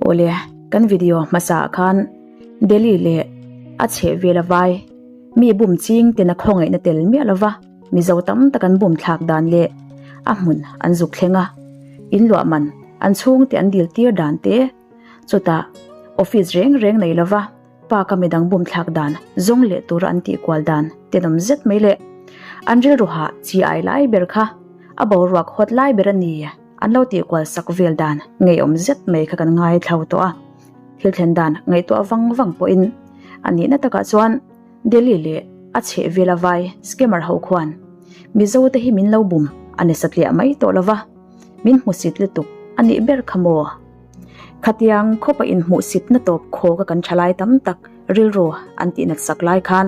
Awle, kan video hmasa ah khan Delhi leh a chhehvel a vai mi bum ching ten a khawngaihna tel miah lova Mizo tam tak an bum thlak dan leh a hmun an zuk thleng a, in luah man an chhungte an dil tir dan te, chutah office reng reng nei lova park a midang bum thlak dan zawng leh tura an tih kual dan tenawm zet mai leh an rilru hah chi ai lai ber kha a boruak hawt lai ber a ni. An lo tih kual sak vel dan ngeiawm zet mai kha kan ngai thlau tawh a, thil thlen dan ngaihtuah vang vang pawhin a nihna takah chuan Delhi leh a chhehvela vai scammer ho khuan Mizo te hi min lo bum a ni satliah mai tawh lova, min hmusit lutuk a nih ber kha maw? Khatiang khawpa inhmuhsitna tawp khawka kan thalai tam tak rilru an tihnat sak lai khan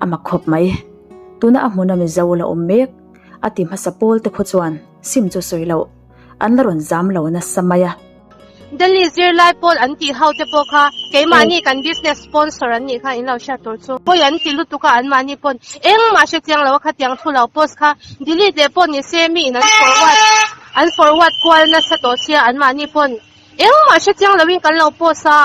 a mak khawp mai. Tuna a hmuna Mizo la awm mek a ti hmasa pawl te khaw chuan Sim chu sawi loh, an la rawn zam lo nasa mai a. Delhi zirlai pawl an tih ho te pawh kha keimahni kan business sponsor an nih kha in lo hriat tur chu. Pawi an ti lutuk a anmahni pawn engmah hre chiang lo a khatiang thu lo post kha delete leh pawh ni se mi in an forward an forward kual nasa tawh sia anmahni pawn engmah hre chiang lo in kan lo post a.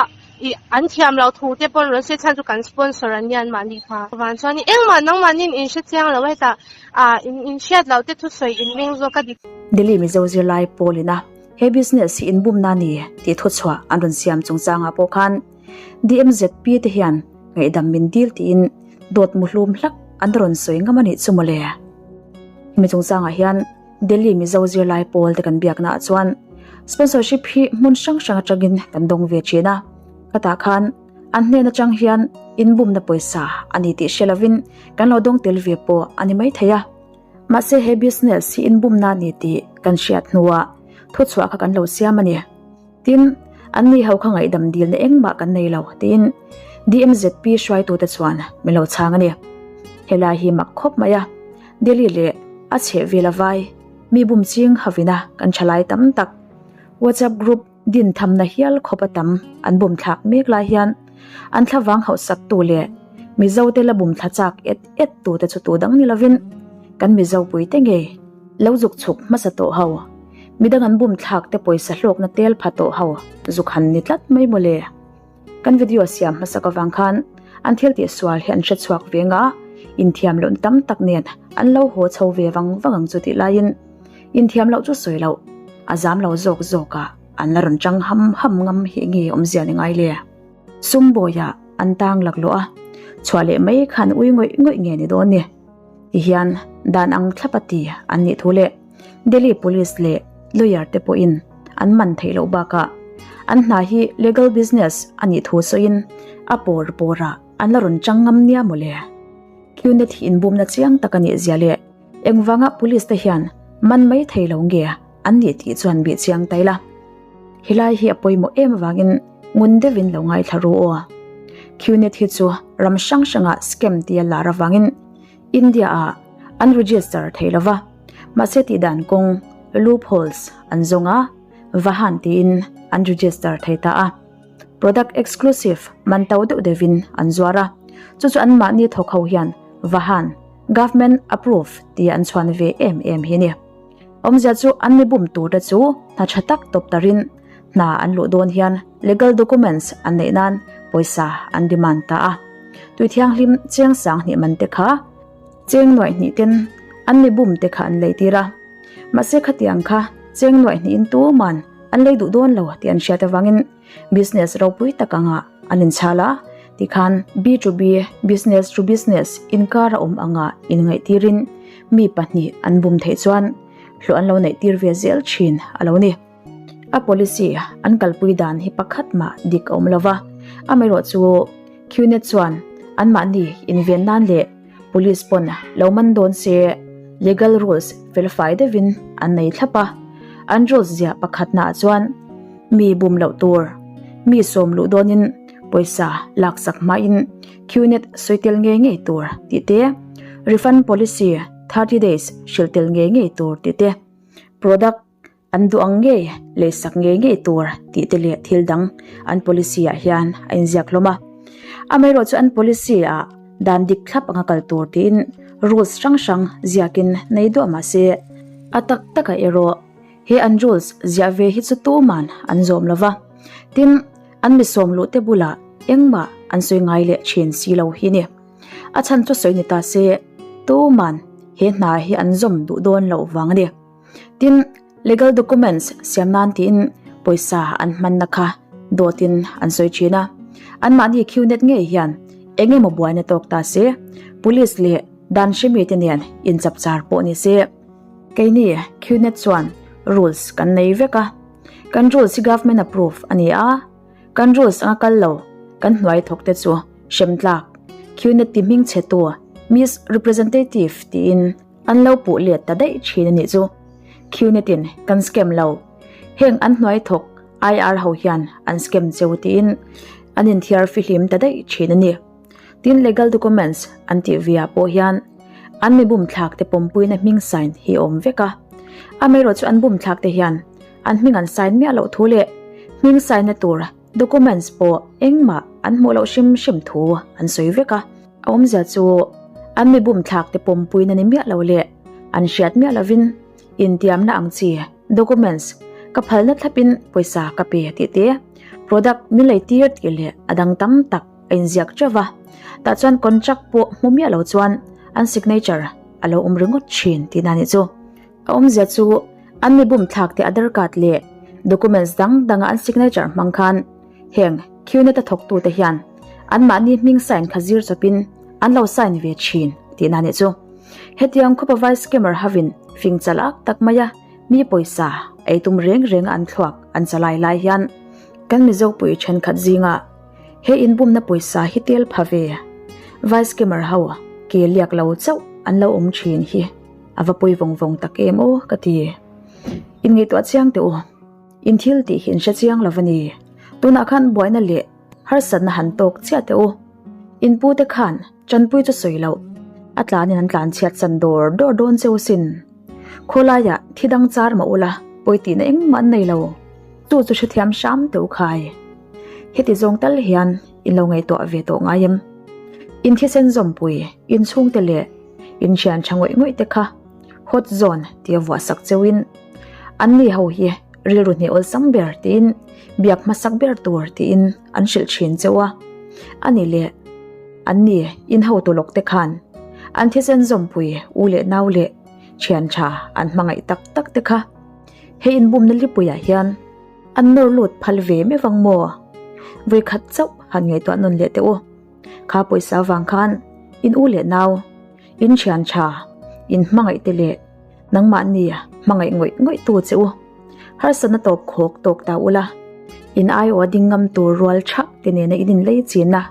I an thiam lo thu te pawn rawn hre chhan chu kan sponsor an nia anmahni kha. Van chuan engmah nangmahni in hre chiang lo hetah ah in in hriat loh te thusawi in ring zawk a dik. Delhi Mizo zirlai pawlin a he business hi inbumna a ni tih thuchhuah an rawn siam chungchangah pawh khan DMZP te hian ngaihdam min dil tiin dawt muhlum hlak an rawn sawi ngam a nih chu mawle. Hemi chungchangah hian Delhi Mizo zirlai pawl te kan biakna ah chuan sponsorship hi hmun hrang hrang atangin kan dawng ve thin a, khatah khan an hnen atang hian inbumna pawisa a ni tih hre lovin kan lo dawng tel ve pawh a ni mai thei a. Mahse he business hi inbumna a ni tih kan hriat hnuah thuchhuah kha kan lo siam a ni. Tin, an ni ho kha ngaihdam dilna engmah kan nei lo tiin DMZP hruaitute chuan min lo chhang a ni. Helai hi mak khawp mai a, Delhi leh a chhehvel a vai mi bum ching havina kan thalai tam tak WhatsApp group din thamna hial khawp a tam an bum thlak mek lai hian an thlavang hauhsak tu leh Mizo te la bum thla chak et et tu te chu tu dang ni lovin kan Mizo pui te ngei lo zuk chhuk hmasa tawh ho. Midang an bum thlak te pawisa hlawkna tel pha tawh ho zuk han ni tlat mai mawle. Kan video siam hmasak avang khan an thil tih sual hi an hre chhuak ve nga, inthiam loh tam tak nen an lo haw chho ve vang vang ang chu tih laiin inthiam loh chu sawi loh a zam lo zawk zawk a an la rawn chang ham ham ngam hi nge awmzia ni ngai le. Sum bawiah an tang laklawh a, chhuah leh mai khan ui ngawih ngawih nge ni dawn ni. Tihian dan ang thlap a ti an nih thu leh Delhi Police leh lawyer te pawhin an man theih loh bakah an hna hi legal business a nih thu sawiin a pawr pawrah an la rawn chang ngam nia mawle. Qnet hi inbumna chiang tak a nih zia leh engvanga police te hian man mai thei lo nge an nih tih chuan bih chiang ta ila. Helai hi a pawimawh em avangin ngun deuhin lo ngaithla ru aw. Qnet hi chu ram hrang hrangah scam tia lar avangin India ah an register thei lova, mahse tihdan kawng loopholes an zawng a, vahan tiin an register thei ta a. Product exclusive man to deuh deuhin an zuar a, chu chu anmahni thawk ho hian vahan government approve tia an chhuan ve em em hi a ni. Awmzia chu an mi bum tur te chu hna tha tak tawp tarin hna an luh dawn hian legal documents an neih nan pawisa an demand ta a. Tui thianghlim cheng sang hnih man te kha cheng nuaih hnih ten an mi bum te kha an lei tir a. Mahse khatiang kha cheng nuaih hnih in tuman an lei duh dawn lo tih an hriat avangin business ropui tak anga an inchhal a, tikhan B2B, business to business, inkar a awm anga inngaihtirin mi pahnih an bum theih chuan hlawh an lo neihtir ve zel thin a lo ni. A policy an kalpui dan hi pakhat mah dik a awm lo va, amaherawh chu Qnet chuan anmahni inven nan leh police pawn lo man dawn se legal rules felfai deuhin an nei thlap a, an rules ziah pakhatnaah chuan mi bum loh tur, mi sawm luh dawnin pawisa laksak hmain Qnet sawi tel ngei ngei tur tih te, refund policy 30 days hrilh tel ngei ngei tur tih te, product An duh ang ngei, leisak ngei ngei tur tih te leh thil dang an policy ah hian a inziak hlawm a. Amaherawh chu an policy ah dan dik thlap anga kal tur tiin rules hrang hrang ziakin nei duah mah se, a tak takah erawh He an rules ziah ve hi chu tuman an zawm lo va, tin, an mi sawm luh te bulah engmah an sawi ngai leh thin si lo hi ni. A chhan chu sawi ni ta se, tuman he hna hi an zawm duh dawn loh vang a ni. Tin, legal documents siam nan tiin pawisa an hmanna kha dawtin an sawi thin a. Anmahni QNet ngei hian eng emaw buaina tawk ta se, police leh dan hremi te nen inchapchar pawh ni se. Keini QNet chuan rules kan nei vek a, kan rules hi government approve a ni a, kan rules anga kal lo kan hnuai thawk te chu hrem tlak QNet ti hming chhe tu misrepresentative tiin An lo puh let ta daih thin a nih chu. Qnet-in kan scam lo. Heng an hnuai thawk IR ho hian an scam cheu tiin an inthiar fihlim ta daih thin a ni. Tin legal documents an tih via pawh hian an mi bum thlak te pawmpuina hming sign hi a awm vek a. Amaherawh chu an bum thlak te hian an hming an sign miah loh thu leh hming sign na tur Documents pawh engmah an hmuh loh hrim hrim thu an sawi vek a, a awmzia chu an mi bum thlak te pawmpuina ni miah lo leh an hriat miah lovin intiamna ang chi documents ka phalna thlapin pawisa ka pe tih te, product min lei tir tih leh a dang tam tak a inziak teuh va, tah chuan contract pawh hmu miah lo chuan an signature a lo awm ringawt thin tihna nih chu. A awmzia chu an mi bum thlak te Aadhar card leh documents dang danga an signature hmang khan heng QNet a thawktu te hian anmahni hming sign kha zir chawpin an lo sign ve thin tihna nih chu. Hetiang khawpa vai scammer hovin fing chalak tak maia mi pawisa ei tum reng renga an thluak an chalai lai hian kan Mizopui thenkhat zingah He inbumna pawisa hi tel pha ve. Vai scammer ho ke liak lo chauh an lo awm thin hi a va pawi vawng vawng tak em aw ka ti. In ngaihtuah chiang teh u. In thil tih hi in hre chiang lo a ni. Tunah khan buaina leh harsatna han tawk chiah teh u. In pu te khan tanpui chu sawi loh a tlanin an tlan chhiat chan dawr dawr dawn cheu sin. Khawlaiah thi dang char mah ula pawi tihna engmah an nei lo. Chu chu hrethiam hram teh u khai. Heti zawng tal hian in lo ngaihtuah ve tawh ngai em? In thisen zawmpui, in chhungte leh in thian tha ngawih ngawih te kha hot zone tia vuah sak cheuhin an ni ho hi rilru hnih awlsam ber tiin biak hmasak ber tur tiin an hrilh thin cheu a. A ni leh an ni in hotu lawk te khan an thisen zawmpui u leh nau leh thian tha an hmangaih tak tak te kha he inbumna lipuiah hian An nawr lut phal ve mai vang maw? Vawikhat chauh han ngaihtuah nawn leh teh u. Kha pawisa vang khan in u leh nau, in thian tha, in hmangaih te leh nangmahni hmangaih ngawih ngawih tu che u. Harsatna tawp khawk tawk ta ula, in aiawh ding ngam tur rual thak te nena in inlei chin a,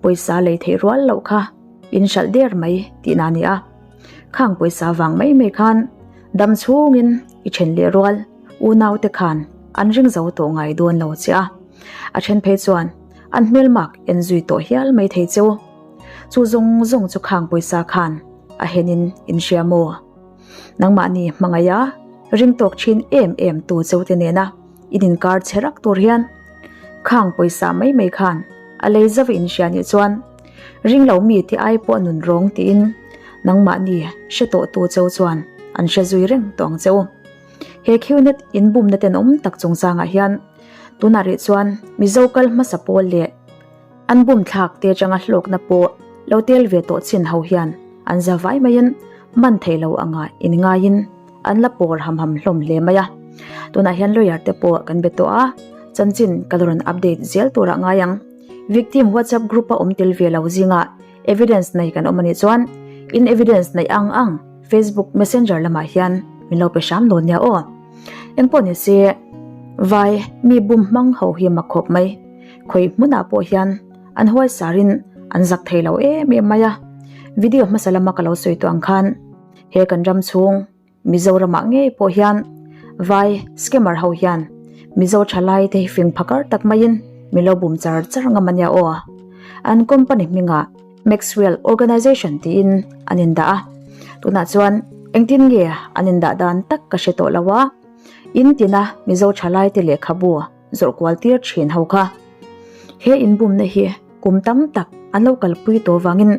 pawisa lei theih rual loh kha in hralh der mai tihna a ni a. Khang pawisa vang mai mai khan dam chhungin i then leh rual. Unau te khan an ring zo tawh ngai dawn lo che a, a then phei chuan an hmelmak en zui tawh hial mai thei cheu. Chu zawng zawng chu khang pawisa khan a henin in hria maw? Nangmahni hmangaih a ring tawk thin em em tu cheu te nena in inkar che rak tur hian khang pawisa mai mai khan a lei zauh in hria nih chuan ring lo mi te ai pawh nun rawng tiin nangmahni hre tawh tu cheu chuan an hre zui reng tawh ang cheu. He QNet inbumna tenawm tak chungchangah hian tunah rih chuan Mizo kal hmasa pawl leh an bum thlak te atanga hlawkna pawh lo tel ve tawh chin ho hian an za vai maiin man thei lo anga inngaiin an la pawr ham ham hlawm hle mai a. Tunah hian lawyer te pawh kan be tawh a, chanchin ka la rawn update zel turah ngai ang. Victim WhatsApp group a awm tel ve lo zingah Evidence nei kan awm a nih chuan in evidence neih ang ang Facebook messenger lamah hian min lo pe hram dawn nia aw. Engpawh ni se vai mi bum hmang ho hi mak khawp mai. Khawi hmunah pawh hian an huai sarin an zak thei lo em em mai a. Video hmasa lama ka lo sawi tawh ang khan he kan ram chhung Mizoramah ngei pawh hian vai scammer ho hian Mizo thalai te hi fing phakar tak maiin min lo bum char char ngam ania aw. An company hmingah Maxwell Organization tiin an indah a, tunah chuan engtin nge an indah dan tak ka hre tawh lo a, in tina Mizo thalai te lehkhabu zawrh kual tir thin ho kha. He inbumna hi kum tam tak an lo kalpui tawh vangin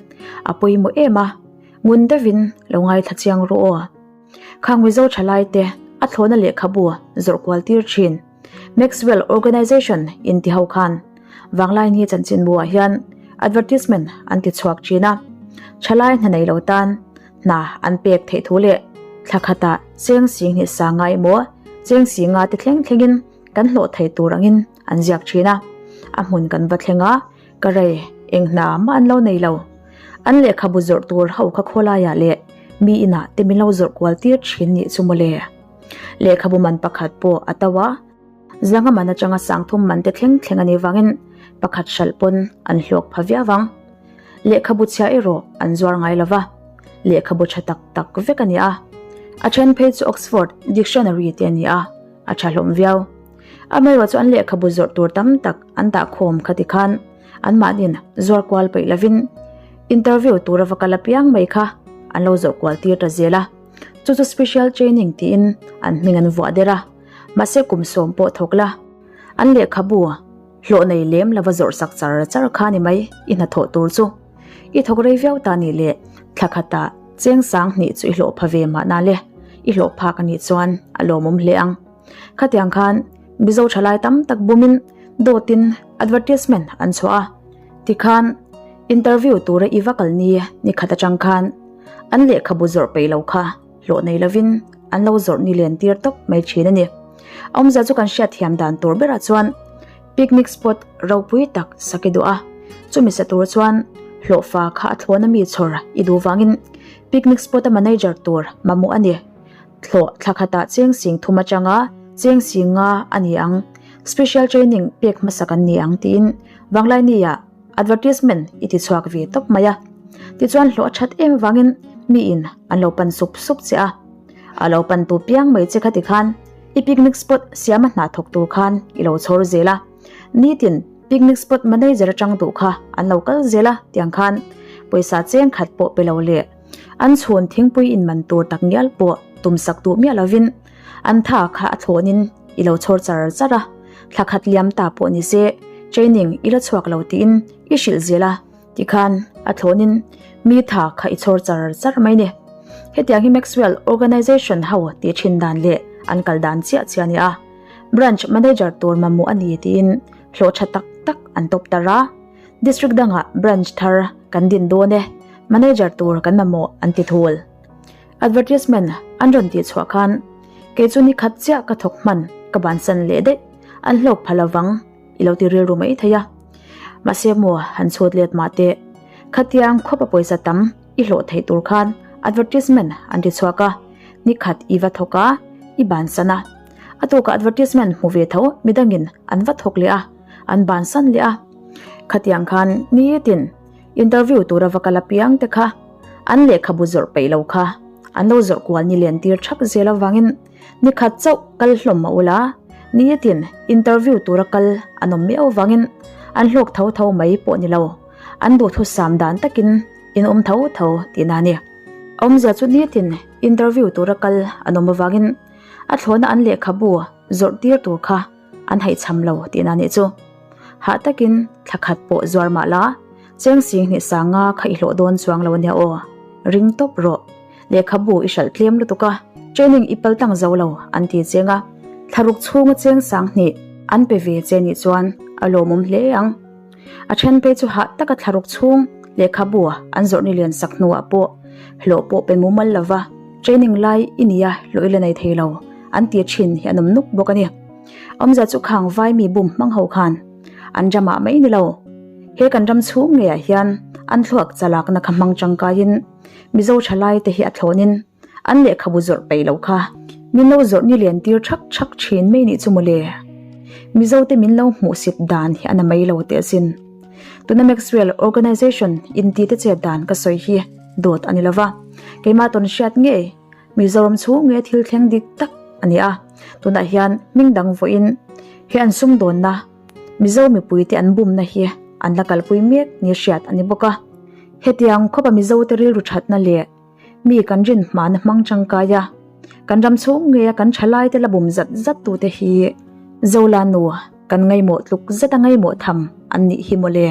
a pawimawh em a. Ngun deuhin lo ngaithla chiang rawh aw. Khang Mizo thalai te a thlawhna lehkhabu zawrh kual tir thin Maxwell Organization inti ho khan Vanglaini chanchinbu ah hian advertisement an ti chhuak thin a, thalai hna nei lo tan hna an pek theih thu leh thla khatah cheng sing hnih sanga emaw cheng singa te thleng thlengin kan hlawh thei tur angin an ziak thin a, a hmun kan va thleng a, ka rei eng hna mah an lo nei lo. An lehkhabu zawrh tur ho kha khawlaiah leh mi inah te min lo zawrh kual tir thin nih chu mawle. Lehkhabu man pakhat pawh a to a, zanga man atanga sangthum man te thleng thleng a nih vangin pakhat hralh pawn an hlawk pha viau ang. Lehkhabu chhia erawh an zuar ngai lo va, lehkhabu tha tak tak vek a ni a. A then phei chu Oxford Dictionary te a ni a, a tha hlawm viau. Amaherawhchu an lehkhabu zawrh tur tam tak an dah khawm kha tikhan anmahniin zuar kual peih lovin interview tura va kal apiang mai kha an lo zawrh kual tir ta zel a. Chu chu special training tiin an hming an vuah der a, mahse kum sawm pawh thawk la, an lehkhabu hlawh nei lem lova zawrh sak char char kha ni mai i hnathawh tur chu. I thawk rei viau ta nih leh thla khatah cheng sang hnih chu i hlawh pha ve mahna le, i hlawh phak a nih chuan a lawmawm hle ang. Khatiang khan Mizo thalai tam tak bumin dawtin advertisement an chhuah a, tikhan interview tura i va kal ni ni khat atang khan an lehkhabu zawrh peih lo kha hlawh nei lovin an lo zawrh ni len tir tawp mai thin a ni. Awmzia chu kan hriat thiam dan tur berah chuan picnic spot ropui tak sak i duh a, chumi sa tur chuan hlawhfa kha a thlawna mi chhawr i duh vangin picnic spot a manager tur mamawh a ni. Thlawh thla khatah cheng sing thum atanga cheng sing nga a ni ang, special training pek hmasak an ni ang tiin Vanglaini-ah advertisement i ti chhuak ve tawp mai a. Tichuan hlawh a that em vangin miin an lo pan sup sup che a. A lo pan tu piang mai che kha tikhan i picnic spot siama hna thawk tur khan i lo chhawr zel a. Nitin picnic spot manager atang duh kha an lo kal zel a tiang khan pawisa cheng khat pawh pe lo leh An chhun thingpui in man tur tak ngial pawh tum sak duh miah lovin an tha kha a thlawnin i lo chhawr char char a, thla khat liam ta pawh ni se training i la chhuak lo tiin i hrilh zel a, tikhan a thlawnin mi tha kha i chhawr char char mai ni. Hetiang hi Maxwell Organization ho tih thin dan leh an kal dan chiah chiah a ni a, Branch Manager tur mamawh a ni tiin hlawh tha tak tak an tawp tar a. District dangah branch thar kan din dawn e, manager tur kan mamawh an ti thul. Advertisement an rawn tih chhuah khan kei chu ni khat chiah ka thawk hman ka bansan leh daih, an hlawk pha lovang i lo ti rilru mai thei a. Mahse maw han chhut let mah teh, khatiang khawpa pawisa tam i hlawh theih tur khan advertisement an ti chhuak a, ni khat i va thawk a, i bansan a. A tukah advertisement hmu ve tho midangin an va thawk leh a, an bansan leh a. Khatiang khan nitin interview tura va kal apiang te kha an lehkhabu zawrh peih lo kha an lo zawrh kual ni len tir thak zel avangin ni khat chauh kal hlawm mah ula nitin interview tura kal an awm miau avangin an hlawk tho tho mai pawh ni lo an duhthusam dan takin in awm tho tho tihna a ni. Awmzia chu nitin interview tura kal an awm avangin a thlawhna an lehkhabu zawrh tir tur kha an haihchham lo tihna nih chu. Hah takin thla khat pawh zuar mah la, cheng sing hnih sanga kha i hlawh dawn chuang lo ania aw. Ring tawp rawh. Lehkhabu i hralh tlem lutuk a, training i pal tlang zo lo an ti cheng a. Thlaruk chhunga cheng sang hnih an pe ve che nih chuan a lawmawm hle ang. A then phei chu hah taka thlaruk chhung lehkhabu an zawrh ni lian sak hnuah pawh hlawh pawh pe mumal lova training lai i nia hlawh i la nei thei lo an ti thin hi an awm nuk bawk a ni. Awmzia chu khang vai mi bum hmang ho khan an ramah mai ni lo. He kan ram chhung ngeiah hian an thluak chalakna kha hmang tangkaiin Mizo thalai te hi a thlawnin an lehkhabu zawrh peih lo kha min lo zawrh ni lian tir thak thak thin mai nih chu mawle. Mizo te min lo hmuhsit dan hi a na mai lo teh asin. Tuna Maxwell Organization inti te chet dan ka sawi hi dawt a ni lova, keimah tawn hriat ngei Mizoram chhung nge thil thleng dik tak a ni a, tunah hian hming dang vawiin he an sumdawnna Mizo mipuite an bumna hi an la kalpui mek ni hriat a ni bawk a. Hetiang khawpa Mizote rilru thatna leh mi kan rin hmana hmang tangkai a, kan ram chhung ngeia kan thalaite la bum zat zat tute hi Zolanu kan ngaimawh tluk zeta ngaimawh tham an nih hi mawle.